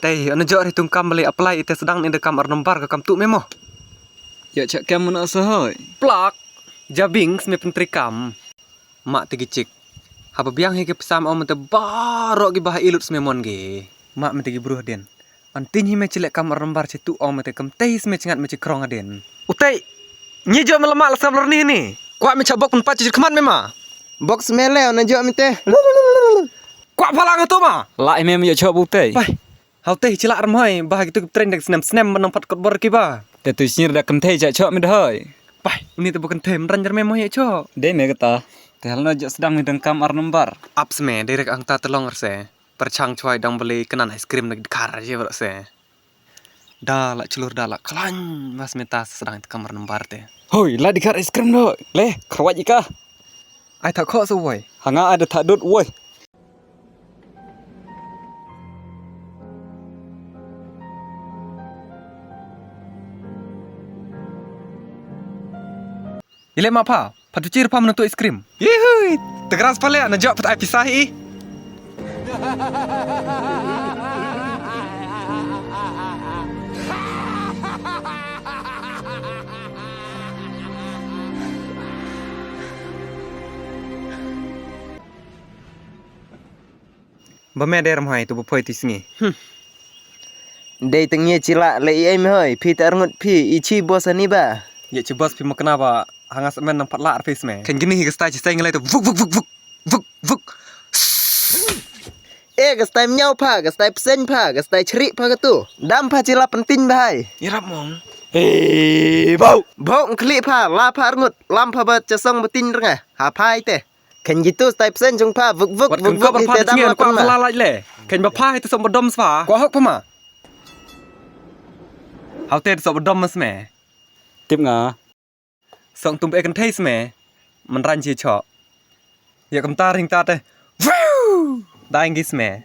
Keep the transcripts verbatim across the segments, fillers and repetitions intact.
Tei, ane jok ri tungkam beli apply ite sdang ni da kam ar number ka kam tu memo. Ya chak kam mana sahoi. Plak, jabing sme pentri kam. Mak tegi chik. Haba biang hi ke pisa me om te barok gi bah ilut sme mon gi. Mak me tegi bruh din. Antin hi me chilek kam ar number che tu om te kam tei sme chingat me che krong adin. Utei, nyi jok me lama la sab lor ni ni. Kwak me chak bok penpat che khmat me ma. Bok sme le, ane jok me te. Kwak phalang tu ma. La ime me ya chok bu tei. Pai. Hau tei chilak rem hoi, bah gitu train dak snem snem menang pat kot bor ki ba. Te tu snyir dak kentei chak chok me dahoi. Pai, uni te bu kentei menran jer me mo ya chok. Dei me kata. Te hal no jok sedang ni dengkam ar number. Ap sme, direct ang ta telong se. Perchang chwai dang beli kenan ice cream nak dikar je bro se. Da la chlur da la klan mas meta sedang te kam ar number te. Hoi, la dikar ice cream do. Le, kharwaj ika. Ai thak kho sa woi. Hanga ada thak dut woi. Ile ma pha, pha tu chir pha mena tu ice cream. Yehoi, tegras pale ana jok pat ai pisa hi. Ba me der mhai tu ba phoi ti sngi. Hmm. Dei teng ye chila le i ai me hoi, phi ta arngut phi, i chi boss ani ba. Ye chi boss phi makna ba, hanga semen nang patla arfis me. Ken gini hi ka stai chi stai ngalai tu, vuk, vuk, vuk, vuk, vuk, vuk. E, ka stai mnyau pha, ka stai psen pha, ka stai chri pha ka tu. Dam pha chila pentin ba hai. Irap mong. Eh, bau. Bau ngkli pha, la pha arngut, lam pha ba chasong betin renga. Ha phai te. Khen jitu stai psen jong pha vuk vuk vuk vuk ite dam la pha ma. Khen ba pha ite som ba dom swa. Kwa hok pha ma. Hau te som ba dom ma sme. Tip nga. Song tum e kan thei sme. Menran ji chok. Ya kam tar hing ta te. Dai ngi sme.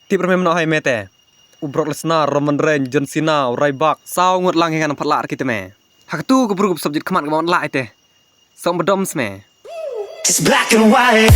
Tip rem no hai me te. U Brock Lesnar, Roman Reigns, John Cena, u Ryback, saw ngut lang hi ngan phat lah kita me. Hakatu ka bru ka subject khmat ka mon lah ite. Song ba dom sme. It's black and white.